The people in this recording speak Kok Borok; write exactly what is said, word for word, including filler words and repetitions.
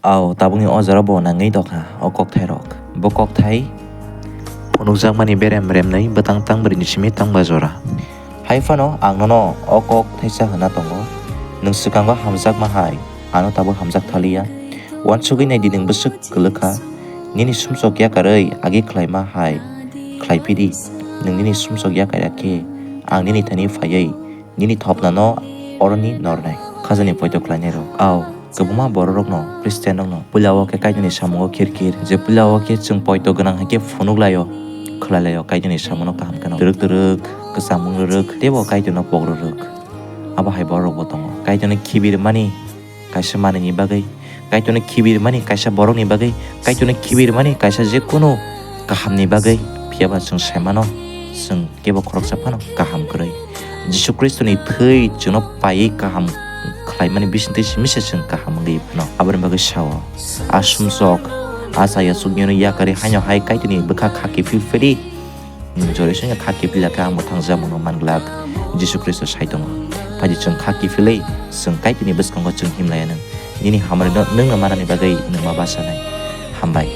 Au, tabukni o jora bo nangwi dokha o kokthairok. Bo kokthai phunukjakmani berem remnwi bwtang tang bwrwini simi tang ba jora. Hai phano ang nono o kok thaisa hwnna tongo, nwng swkango hamjakma hai ano tabuk hamjak thaliya. Uansugwi nai di, nwng bwswk kwlwkha. Nini sumsok yakarwi agi khlaima hai khlai phi di. Nwng nini sumsok yakar ya khe ang nini thani phaiwi nini thopnano oroni nornai. Khajani poito khlainairok. Au, kwbangma bororokno, Christianrokno puila o khe Kaitorni samungo khir khir, je puila o khe chwng poito gwnang hai khe phunuk lai-o, khlai lai-o Kaitorni samungo kaham kheno. Twrwk twrwk, kwchangmung rwrwk, teibo Kaitorno pok rwrwk. Abo hai bororokbo tongo. Kaitorno khibi rwmani kaisa manwini bagwi, Kaitorno khibi rwmani kaisa borokni bagwi, Kaitorno khibi rwmani kaisa jekunu kahamni bagwi. Phiya ba chwng sai mano, chwng kebo khoroksa phano kaham kwrwi. Jisu Khristoni thwi chwngno paiwi kaham khlaimani bisingtwi simi se chwng kaham wngwi phano. Aboni bagwi sao, a sumsok, a chaya suknino yakarwi haino hai Kaitorni bwkha kha kiphil phedi. Nwng jorai songya kha kiphil ya khe ang bo thangjakmano man glak. Jisu Khristo sai tongo. Phaidi chwng kha kiphilwi chwng Kaitorni bwskango chwng himlaiya nwng. Nini hamrwino nwngno manani bagwi nwng ma basanai. Hambai.